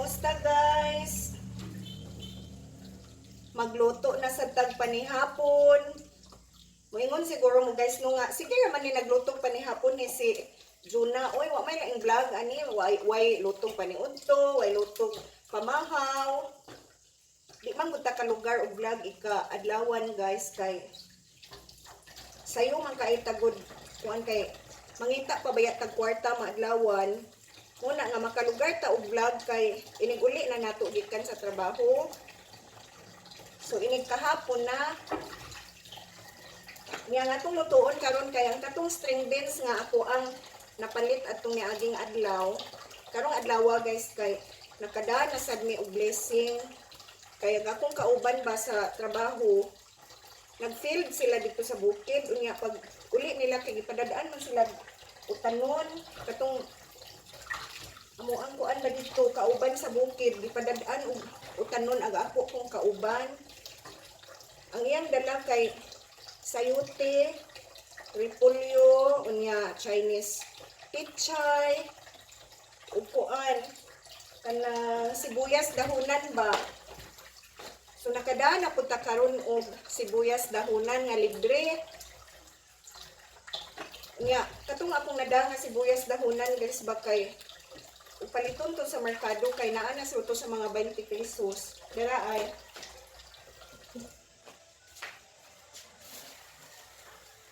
Kumusta, guys? Magluto na sa tag panihapon. Moingon siguro mo, guys, no, nga sige raman ni nagluto panihapon ni si Juna. Oy, wa may laing vlog ani, way lutong paniudto, way lutong pamahaw. Di man gud ta ka lugar og vlog ika adlawan, guys, kay sayo man kay tagod kuan kay mangita pa baya tag kwarta maadlawan. Muna nga makalugar ta og vlog kay inig uli na nato gikan sa trabaho. So inig kahapon na niya nga atong lutuon karon kay ang katong string beans nga ako ang napalit atong niaging adlaw. Karong adlaw, guys, kay nakadaan na sad mi og blessing. Kay ang akong kauban ba sa trabaho, nag-field sila dito sa bukid. Unya pag uli nila kay gipadadaan man sila utanon katong amo ang kuan ba dito kauban sa bukid, gipadadaan og utanon ang ako kong kauban. Ang iyang dala kay sayute, repolyo, unya Chinese pichay, ug kuan kanang sibuyas dahunan ba. So nakadaan na punta karon og sibuyas dahunan nga libre. Nya katong akong nada nga sibuyas dahunan, guys, ba kay upaliton to sa merkado kay naa na sa to sa mga 20 pesos. Dara ay.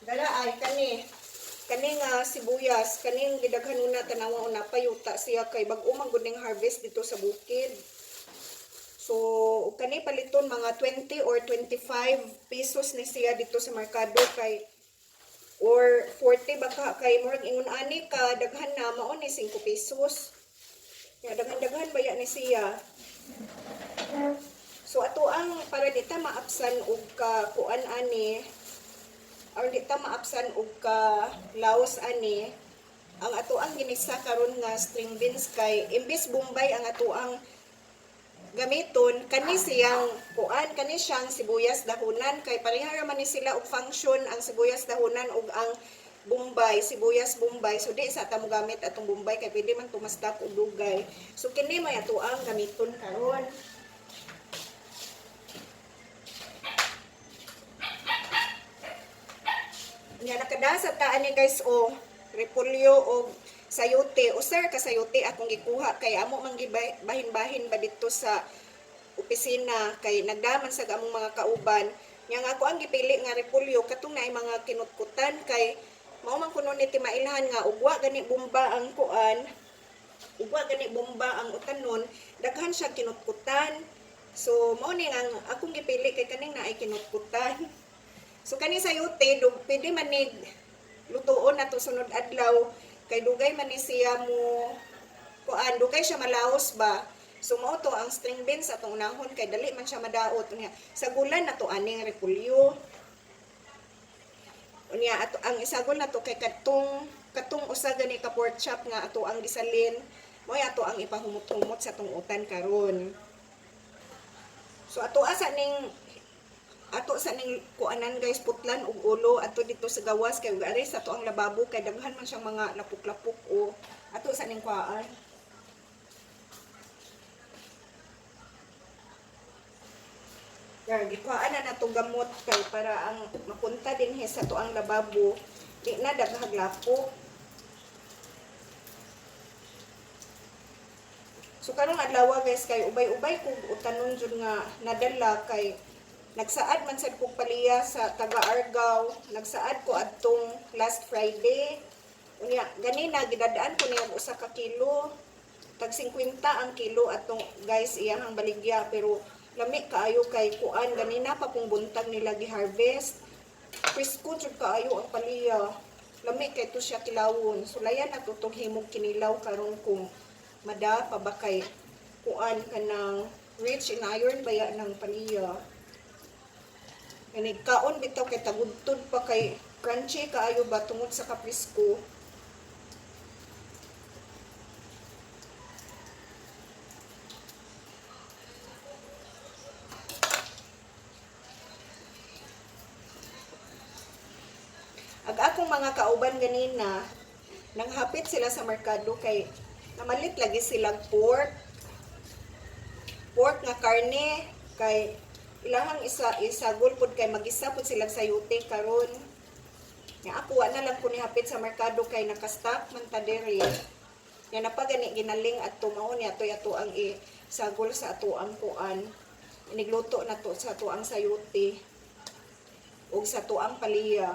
Dara ay kani. Kani nga sibuyas, kaning gidaghan una, tanawa una payuta siya kay bag-o man gud ning harvest dito sa bukid. So, kani paliton mga 20 or 25 pesos ni siya dito sa merkado kay or 40 baka kay murag ingon ani ka daghan na mao ni 5 pesos. Ya daghan-daghan baya ni siya. So ato ang para di ta maapsan og ka kuan ani or di ta maapsan og ka laos ani, ang ato ang ginisa karon nga string beans kay imbis Bombay ang ato ang gamiton, kani siyang kuan, kani siyang sibuyas dahunan kay pareha ra man ni sila og function ang sibuyas dahunan ug ang Bombay, sibuyas Bombay. So di sa ta mo gamit atong Bombay kay pwede man tumasdak og dugay. So kini may ato ang gamiton karon. Nya nakadasa ta ani, guys, o repolyo og sayote. Usar ka sayote akong gikuha kay amo man bahin-bahin ba dito sa opisina kay nagdaman sa among mga kauban. Nya nga ako ang gipili nga repolyo katong naay mga kinutkutan kay mao man kuno ni timailhan nga ugwa gani bomba ang kuan, ugwa gani bomba ang utanon, daghan siya kinutkutan. So mao ni ang akong gipili kay kaning naay kinutkutan. So kani sayote dug pwede man ni lutuon na to sunod adlaw kay dugay man ni siya mo kuan, dugay siya malaos ba. So mao to ang string beans atong unahon kay dali man siya madaot. Unya sagulan na to aning repolyo. Unya ato ang isagol na to kay katong katong usa gani ka pork chop nga ato ang gisalin mao ato ang ipahumot-humot sa tong utan karon. So ato sa ning kuanan, guys, putlan og ulo ato dito sa gawas kay ari sa ato ang lababo kay daghan man siyang mga lapok-lapok o ato sa ning kuaan. Yar, gikuhaan na nato gamot kay para ang mapunta din sa ato ang lababo di na daghag lapok. So karong adlaw, guys, kay ubay-ubay kog utanon jud nga nadala kay nagsaad man sad kog paliya sa taga Argao, nagsaad ko adtong last Friday. Unya ganina gidadaan ko niya usa ka kilo. Tag 50 ang kilo atong, guys, iyahang baligya pero lami kaayo kay kuan ganina pa pong buntag nila gi-harvest. Presko jud kaayo ang paliya. Lami kay to siya kilawon. Sulayan na tutong himog kinilaw karon kung mada pa ba kay kuan kanang rich in iron baya ng paliya. Kani kaon bitaw kay tagudtod pa kay crunchy kaayo ba tungod sa kapresko. Ag akong mga kauban ganina, nanghapit sila sa merkado kay namalit lagi silang pork. pork nga karne kay ilahang isa isagol pud kay magisa pud silang sayute karon. Nya ako, wa na lang ko nihapit sa merkado kay nakastock man ta diri. Nya napagani ginaling adto, mao niya toy ato ang isagol sa ato ang kuan. Inigluto na to sa ato ang sayute ug sa tuang paliya.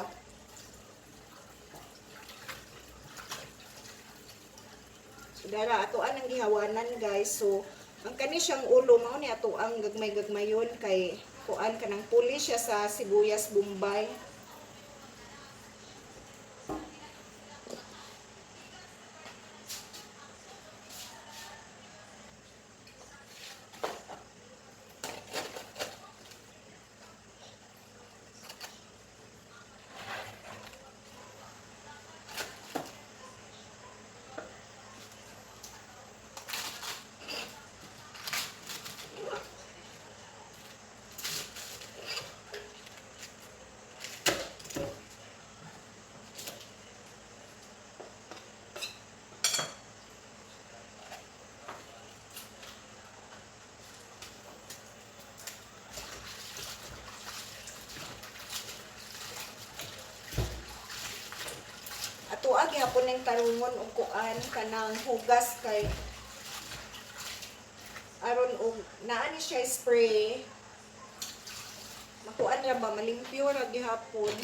So, dara atoan ang gihawanan, guys. So ang kani siyang ulo, mao ni ato ang gagmay-gagmayon kay kuan, kanang puli siya sa sibuyas bombay. Atoa gihapon ning tarungon og kuan, kanang hugas, kay aron og naa ni siya spray, makuan ra ba, malimpyo ra gihapon.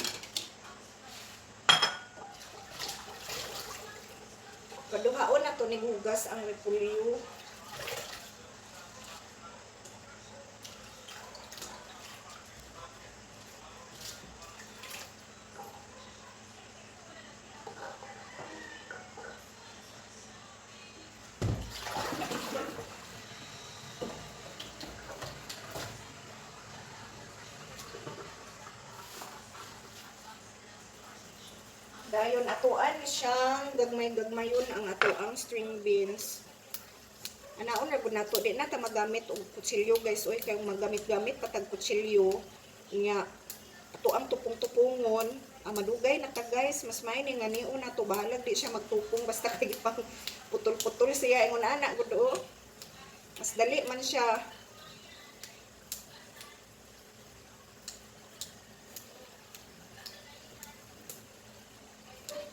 Kaduhaon na to ni hugas ang repolyo. Dayon atoan siyang gagmay-gagmayon ang atoang string beans. Anaon ra gud nato, di na ta magamit og kutsilyo, guys, oy, kay magamit-gamit patag kutsilyo nya ato ang tupong-tupongon, ang madugay na ta, guys. Mas may ni nga nion nato, bahalag di siya magtupong, basta kay pang putol-putol siya, ingon ana gud oh. Mas dali man siya.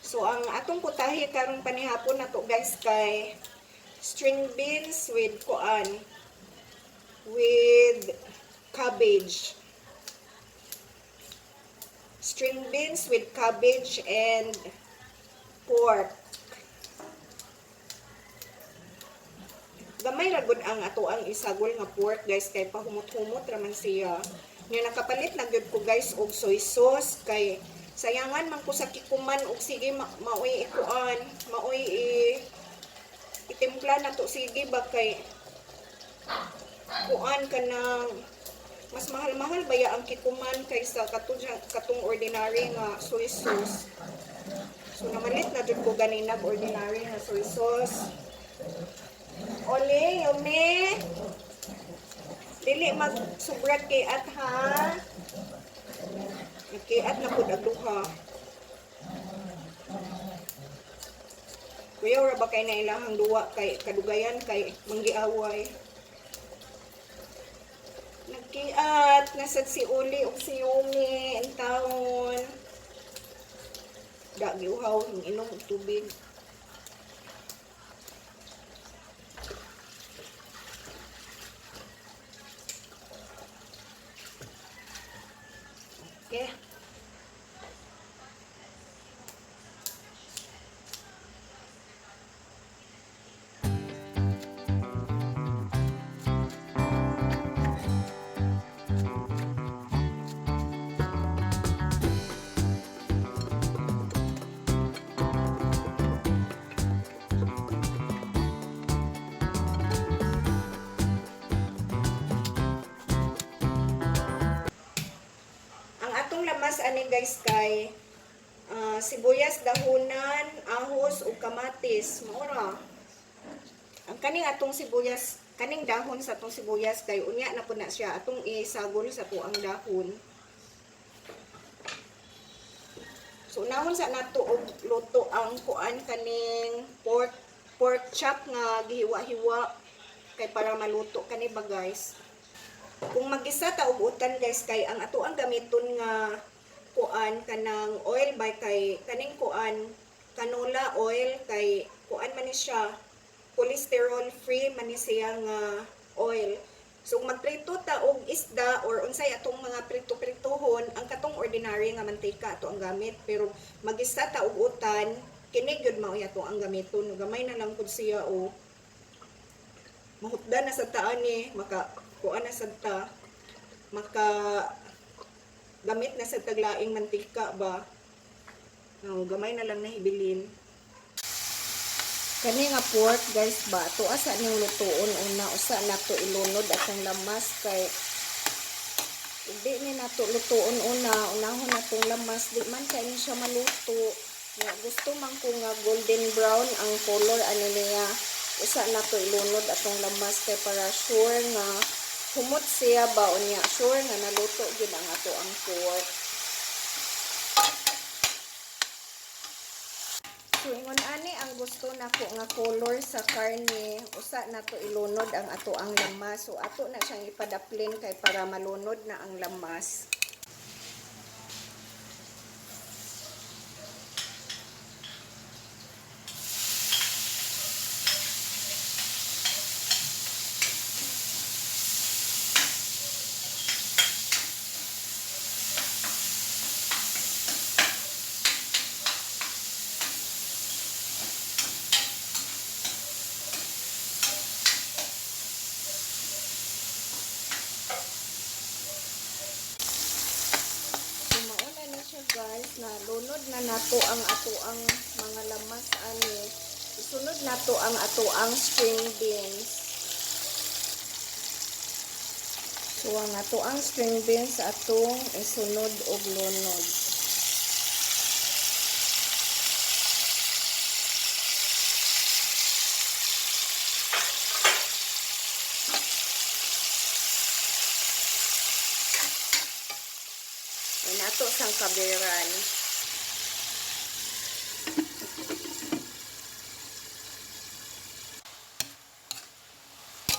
So ang atong putahe karong panihapon nato, guys, kay string beans with kuan, with cabbage. String beans with cabbage and pork. Gamay ra gud ang ato ang isagol nga pork, guys, kay pahumot-humot ra man siya. Nya nakapalit na gyud ko, guys, og soy sauce kay sayangan man ko sa Kikkoman og sige maoy ikuan, maoy itimpla na to sige ba, kay kuan kanang mas mahal-mahal baya ang Kikkoman kaysa katong ordinary nga soy sauce. So namalit na jud ko ganina og ordinary nga soy sauce. Ole, Yumi. Dili mag sobra kiat ha. Kiat na pud ang duha. Kuya, ra ba kay na ilahang duwa kay kadugayan kay manggiaway. Nagkiat nasad si Uli ug si Yumi intawon. Da giuhaw inom og tubig. Okay. Ang atong lamas ani, guys, kay sibuyas, dahunan, ahos ug kamatis. Mao ra. Ang kaning atong sibuyas, kaning dahon sa atong sibuyas kay unya na pud na siya atong isagol sa tuang dahon. So unahon sa nato og luto ang kuan, kaning pork pork chop nga gihiwa-hiwa. Kay para maluto kani ba, guys. Kung magisa ta og utan, guys, kay ang ato ang gamiton nga kuan kanang oil by kay kaning kuan canola oil kay kuan man ni siya, cholesterol free man ni siya nga oil. So kung magprito ta og isda or unsay atong mga prito-pritohon, ang katong ordinary nga mantika ato ang gamit, pero magisa ta og utan, kini gyud mao ato ang gamiton. Gamay na lang pud siya o mahutdan na sa taan ni maka kuan na sad ta, maka gamit na sa taglaing mantika ba. No, gamay na lang nahibilin. Kani nga pork, guys, ba, tuwa sa ning lutuon una, usa nato ilunod atong lamas kay hindi ni nato lutuon una, unahon natong lamas, di man kay ni siya maluto. Nga gusto man ko nga golden brown ang color ani niya. Usa nato ilunod atong lamas kay para sure nga humot siya ba, unya sure nga naluto gyud ang ato ang pork. So ingon ani ang gusto nako nga color sa karne, usa nato ilunod ang ato ang lamas. So ato na siyang ipadaplin kay para malunod na ang lamas. So mauna na siya, guys, na lunod na nato ang ato ang mga lamas ani. Isunod nato ang ato ang string beans. So ang ato ang string beans atong isunod og lunod. Nato sang kaberan.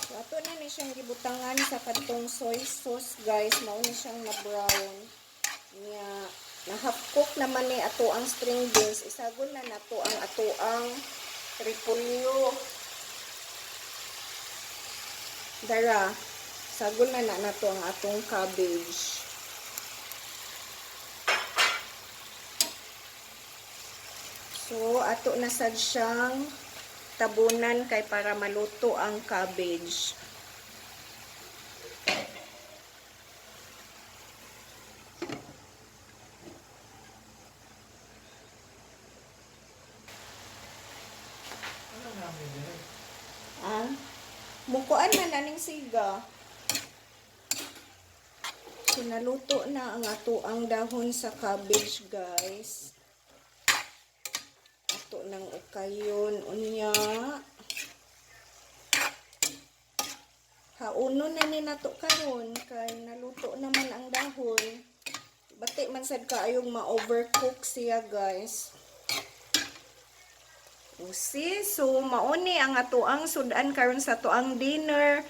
So ato na ni siyang gibutangan sa katong soy sauce, guys, mao ni siyang na brown. Nya na half cook naman ni ato ang string beans, isagol na nato ang ato ang repolyo. Dara, sagol na na nato ang atong cabbage. So, ato na sad siyang tabunan kay para maluto ang cabbage. Ano namin yun? Ah, mukuan man aning siga. So, naluto na ang ato ang dahon sa cabbage, guys. Ato nang ukayon unya. Hauno na ni nato karon kay naluto naman ang dahon. Bati man sad kaayong ma-overcook siya, guys. Usi, so mauni ang atoang sudan karon sa atoang dinner,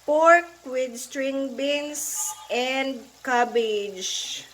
pork with string beans and cabbage.